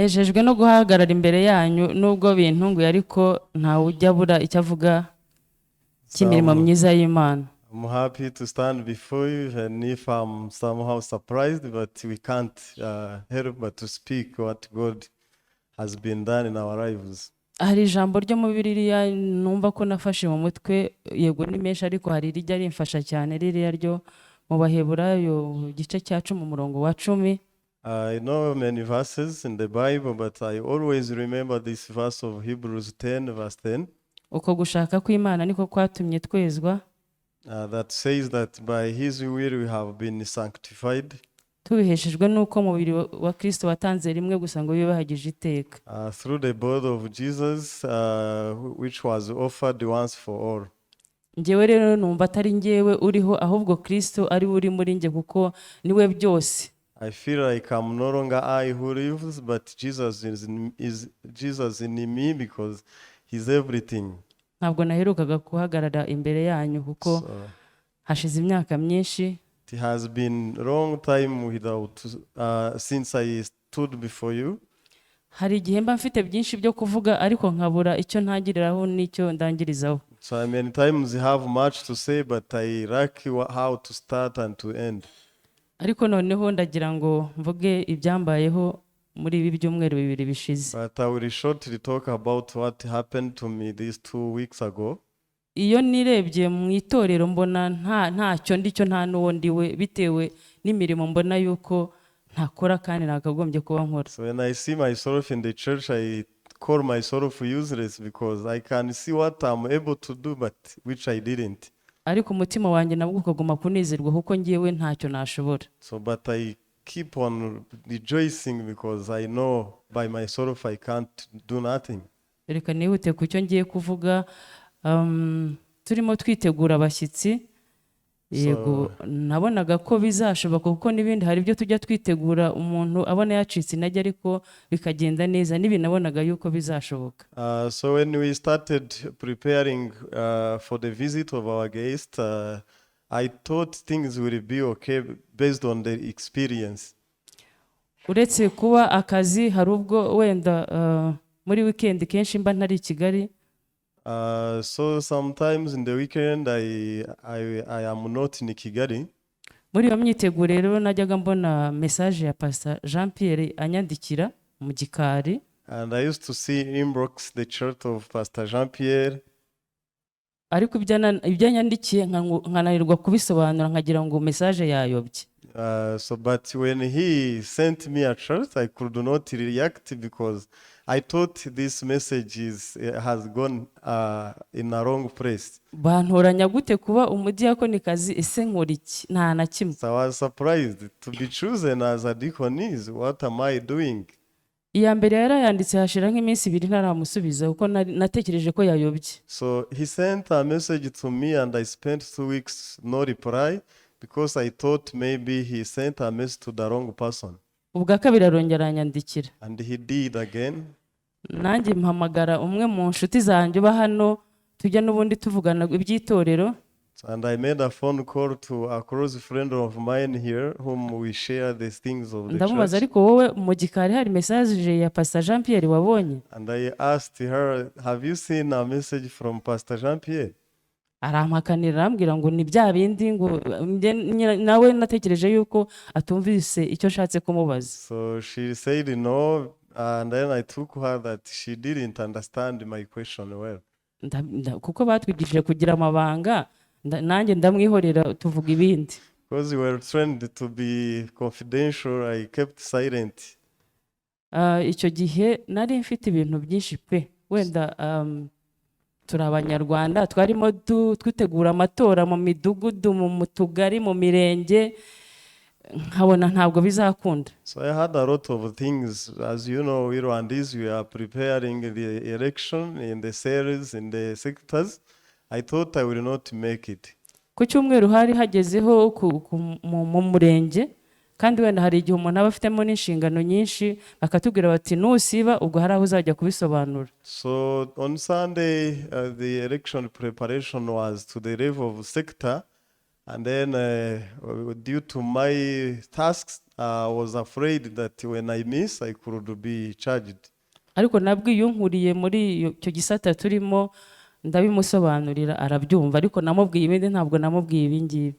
Nejejwe no guhagarara imbere yanyu nubwo bintunguye, ariko ntawe ujya abura icyo avuga cy'imirimo myiza y'Imana. I'm happy to stand before you, and if I'm somehow surprised, but we can't help but to speak what God has been done in our lives. Hari ijambo ryo mu Bibiliya numva ko nafashe mu mutwe. Yego ni menshi, ariko hari irijya rimfasha cyane, ririya ryo mu Baheburayo igice cya 10, umurongo wa 10. I know many verses in the Bible, but I always remember this verse of Hebrews 10, verse 10, Uko gushaka kw'Imana niko kwatumye twezwa, that says that by His will we have been sanctified tubiheshejwe n'uko umubiri wa Kristo watanze rimwe gusa ngo wiyuhagije iteka. Through the body of Jesus, which was offered once for all. Njyewe rero numva atari njyewe uriho, ahubwo Kristo ari we uri muri njye, kuko niwe byose. I feel like I'm no longer I who lives, but Jesus is Jesus in me because He's everything. Ntabwo naherukaga guhagarara imbere yanyu kuko So hashize imyaka myinshi. It has been long time without since I stood before you. Hari igihe mba mfite byinshi byo kuvuga, ariko nkabura icyo ntangiriraho n'icyo ndangirizaho. So I many times have much to say, but I lack how to start and to end. Ariko noneho ndagira ngo mvuge ibyambayeho muri ibi byumweru 2 bishize. But I will shortly talk about what happened to me these 2 weeks ago. Iyo nirebye mu itorero mbona ntacyo ndicyo, nta n'uwo ndiwe, bitewe n'imirimo mbona yuko ntakora kandi nakagombye kuba nkora. So when I see myself in the church, I call myself useless because I can see what I'm able to do, but which I didn't. Ariko umutima wanjye nabwo ukaguma kunezerwa kuko ngewe ntacyo nashobora. So, but I keep on rejoicing because I know by myself I can't do nothing. Reka nihute ku cyo ngiye kuvuga. Turimo twitegura abashyitsi, yego nabonaga ko bizashoboka, kuko n'ibindi hari ibyo tujya twitegura umuntu abona yacitse intege, ariko bikagenda neza. N'ibi nabonaga yuko bizashoboka. So when we started preparing for the visit of our guest, I thought things will be okay based on the experience. Uretse kuba akazi, hari ubwo wenda muri weekend kenshi mba ntari i Kigali. So sometimes in the weekend I am not in Kigali. Muri iyo myiteguro rero najyaga mbona message ya Pastor Jean Pierre anyandikira mu gikari. And I used to see inbox the church of Pastor Jean Pierre. Ariko ibyo yanyandikiye nkananirwa kubisobanura, nkagira ngo message yayobye. So, but when he sent me a chat, I could not react because I thought this message is has gone in a wrong place. Bantoranya gute kuba umudiyakonikazi? Ese nkora iki? Nta na kimwe. So I was surprised to be chosen as a deaconess. What am I doing? Iya mbere yarayanditse, hashira nk'iminsi 2 ntaramusubiza kuko natekereje ko yayobye. So he sent a message to me, and I spent 2 weeks no reply because I thought maybe he sent a message to the wrong person. Ubwa kabiri arongera aranyandikira. And he did again. Nanjye mpamagara umwe mu nshuti zanjye uba hano, tujya n'ubundi tuvugana iby'itorero. And I made a phone call to a close friend of mine here, whom we share the things of the Ndamubaza, church. "Ariko wowe mu gikari hari message ya Pastor Jean Pierre wabonye?" And I asked her, "Have you seen a message from Pastor Jean Pierre?" Arampakanira, arambwira ngo ni bya bindi, ngo nawe natekereje yuko atumvise icyo nshatse kumubaza. So she said no, and then I took her that she didn't understand my question well. Kuko batwigishije kugira amabanga, nanjye ndamwihorera tuvuga ibindi. Because we were trained to be confidential, I kept silent. Ah, icyo gihe nari mfite ibintu byinshi pe. Wenda turi Abanyarwanda, twarimo twitegura amatora mu midugudu, mu tugari, mu mirenge, nkabona ntabwo bizakunda. So I had a lot of things. As you know, we Rwandese, we are preparing the election in the cells, in the sectors. I thought I will not make it. Ku cyumweru hari hagezeho mu murenge, kandi wenda hari igihe umuntu aba afitemo n'inshingano nyinshi, bakatubwira bati nusiba ubwo hari aho uzajya kubisobanura. So on Sunday, the election preparation was to the level of sector, And then, due to my tasks, I was afraid that when I miss, I could be charged. Ariko nabwiye unkuriye muri icyo gisata turimo, ndabimusobanurira arabyumva, ariko namubwiye ibindi, ntabwo namubwiye ibi ngibi.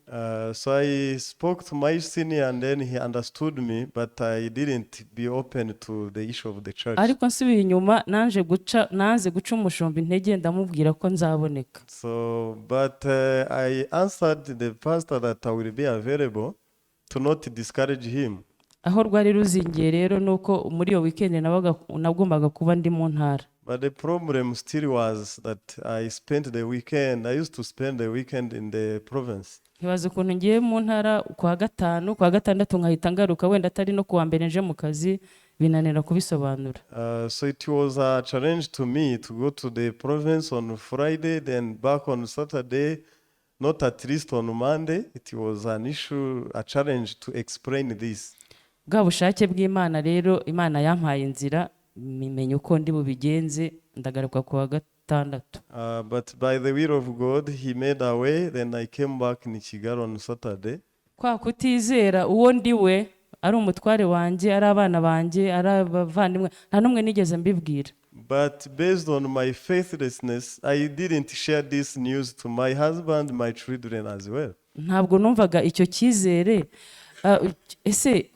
So I spoke to my senior and then he understood me, but I didn't be open to the issue of the church. Ariko nsubiye inyuma, nanje guca nanze guca umushumba intege, ndamubwira ko nzaboneka. So, but I answered the pastor that I will be available to not discourage him. Aho rwari ruzingiye rero ni uko muri iyo weekend nabaga nagombaga kuba ndi mu ntara. But the problem still was that I spent the weekend, I used to spend the weekend in the province. Nkibaza ukuntu ngiye mu ntara ku wa gatanu, ku wa gatandatu nkahita ngaruka, wenda atari no ku wa mbere nje mu kazi, binanira kubisobanura. So it was a challenge to me to go to the province on Friday, then back on Saturday, not at least on Monday. It was an issue, a challenge to explain this. Bwa bushake bw'Imana rero, Imana yampaye inzira, menya uko ndi bubigenze, ndagaruka ku wa gatandatu. But by the will of God, He made a way. Then I came back in Kigali on Saturday. Kwa kutizera uwo ndi we, ari umutware wanjye, ari abana banjye, ari abavandimwe, nta n'umwe nigeze mbibwira. But based on my faithlessness, I didn't share this news to my husband, my children as well. Ntabwo numvaga icyo cyizere. Ah, ese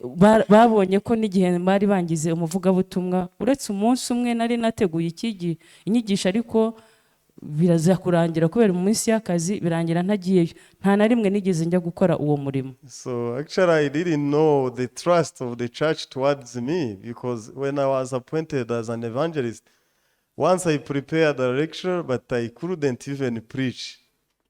babonye ko n'igihe bari bangize umuvugabutumwa, uretse umunsi umwe nari nateguye inyigisho, ariko biraza kurangira kubera mu minsi y'akazi birangira ntagiyeyo, nta na rimwe nigeze njya gukora uwo murimo. So actually, I didn't know the trust of the church towards me because when I was appointed as an evangelist, once I prepared a lecture, but I couldn't even preach.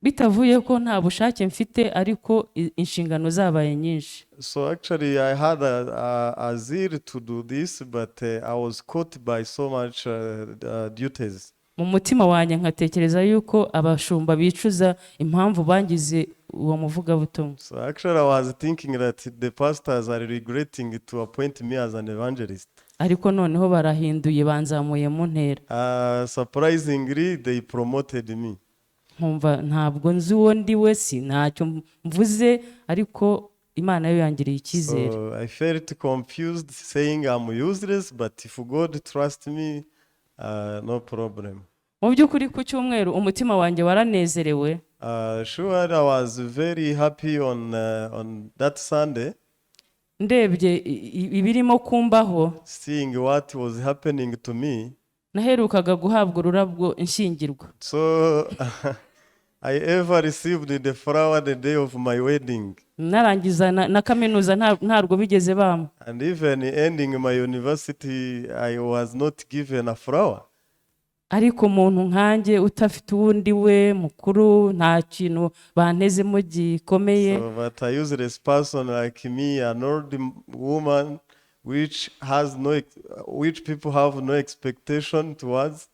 Bitavuye ko nta bushake mfite, ariko inshingano zabaye nyinshi. So actually, I had a zeal to do this, but I was caught by so much duties. Mu mutima wanjye nkatekereza yuko abashumba bicuza impamvu bangize uwo muvugabutumwa. So actually, I was thinking that the pastors are regretting to appoint me as an evangelist. Ariko noneho barahinduye, banzamuye mu ntera. Surprisingly, they promoted me. Nkumva ntabwo nzi uwo ndi we, si ntacyo mvuze, ariko Imana yo yangiriye icyizere. So I felt confused, saying I'm useless, but if God trusts me, no problem. Mu by'ukuri ku cyumweru umutima wanjye waranezerewe. Sure, I was very happy on that Sunday, Ndebye ibirimo kumbaho, seeing what was happening to me. Naherukaga guhabwa ururabwo nshyingirwa. So I ever received the flower the day of my wedding. Narangiza na kaminuza ntarwo bigeze bampa. And even ending my university, I was not given a flower. Ariko umuntu nkanjye utafite uwundi we mukuru, nta kintu bantezemo gikomeye. So, but a useless person like me, an old woman, which has no, which people have no expectation towards.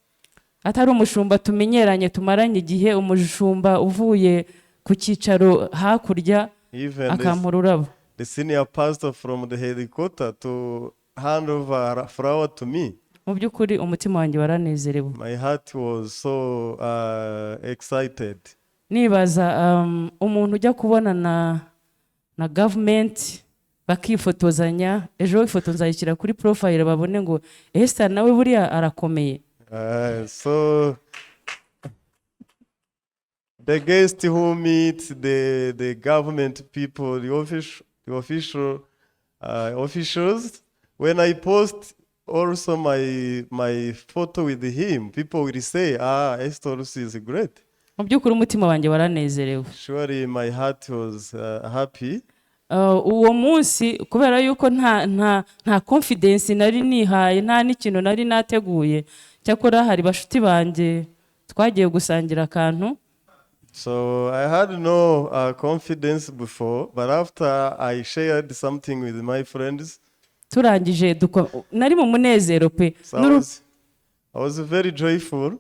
Atari umushumba tumenyeranye tumaranye igihe, umushumba uvuye ku cyicaro hakurya Even akampa ururabo. The senior pastor from the headquarter to hand over a flower to me. Mu by'ukuri umutima wanjye waranezerewe. My heart was so excited. Nibaza umuntu ujya kubona na gavumenti bakifotozanya, ejo ifoto nzayishyira kuri profile babone ngo Esther nawe buriya arakomeye. So the guest who meet the government people, the official officials, when I post also my photo with him, people will say, "Ah, Esther is great." Mu by'ukuri umutima wanjye waranezerewe. Surely my heart was happy. Uwo munsi kubera yuko nta confidence nari nihaye, nta n'ikintu nari nateguye, cyakora hari bashuti banjye twagiye gusangira akantu. So I had no confidence before, but after I shared something with my friends, Turangije nari mu munezero pe. so I was very joyful.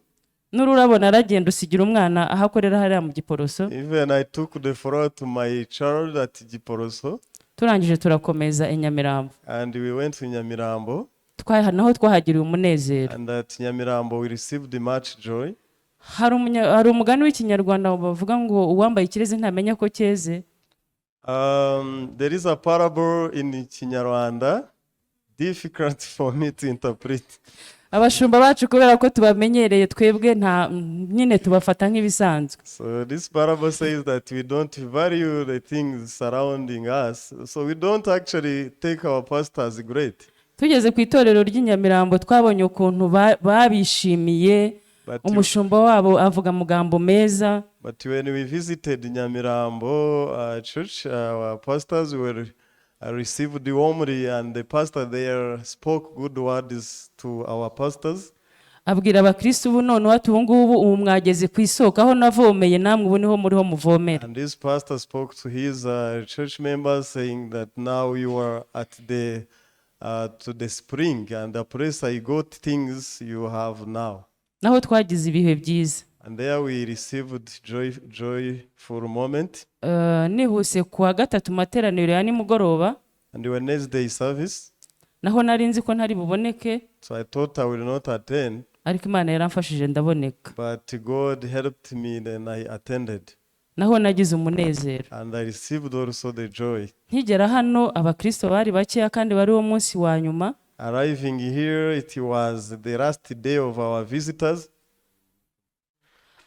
N'ururabo naragenda usigira umwana aho akorera hariya mu Giporoso. Even I took the flower to my child at Giporoso, Turangije turakomeza i Nyamirambo. And we went to Nyamirambo. Naho twahagiriye umunezero. And at Nyamirambo, we received much joy. Hari umugani w'Ikinyarwanda bavuga ngo uwambaye ikirezi ntamenya ko cyeze. There is a parable in Kinyarwanda, difficult for me to interpret. Abashumba bacu kubera ko tubamenyereye twebwe nta nyine tubafata nk'ibisanzwe. So this parable says that we don't value the things surrounding us, so we don't actually take our pastors great. Tugeze ku itorero ry'i Nyamirambo twabonye ukuntu babishimiye. Umushumba wabo avuga amagambo meza. But when we visited Nyamirambo Church, our pastors were received warmly, and the pastor there spoke good words to our pastors. Abwira abakristo ubu noneho ati ubu ngubu ubu mwageze ku isoko aho navomeye namwe ubu niho muriho muvomera. And this pastor spoke to his church members, saying that now you are at the to the spring, and the place I got things you have now. Naho twagize ibihe byiza. And there we received joy, joyful moment. Nihuse ku wa gatatu mu materaniro ya nimugoroba. And the Wednesday service, Naho nari nzi ko ntari buboneke. So I thought I will not attend, Ariko Imana yaramfashije ndaboneka. But God helped me, then I attended. Naho nagize umunezero. And I received also the joy. Nkigera hano abakristo bari bakeya kandi wari wo munsi wa nyuma. Arriving here, it was the last day of our visitors.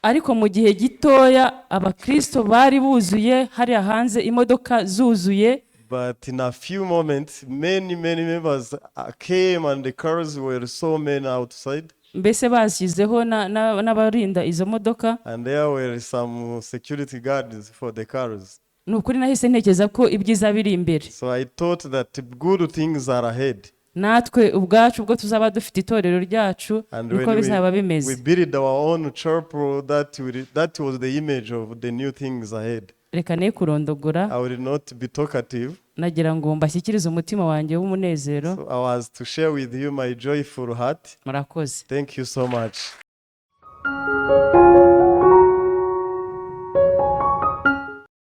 Ariko mu gihe gitoya abakristo bari buzuye hariya hanze imodoka zuzuye. But in a few moments, many, many members came and the cars were so many outside. Mbese bashyizeho n'abarinda izo modoka. And there were some security guards for the cars. Ni ukuri nahise ntekereza ko ibyiza biri imbere. So I thought that good things are ahead. Natwe ubwacu ubwo tuzaba dufite itorero ryacu And niko when bizaba we bimeze. build our own chapel, that was the image of the new things ahead. Reka ne kurondogora. I will not be talkative. Nagira ngo mbashyikirize umutima wanjye w'umunezero. So I was to share with you my joyful heart. Murakoze. Thank you so much.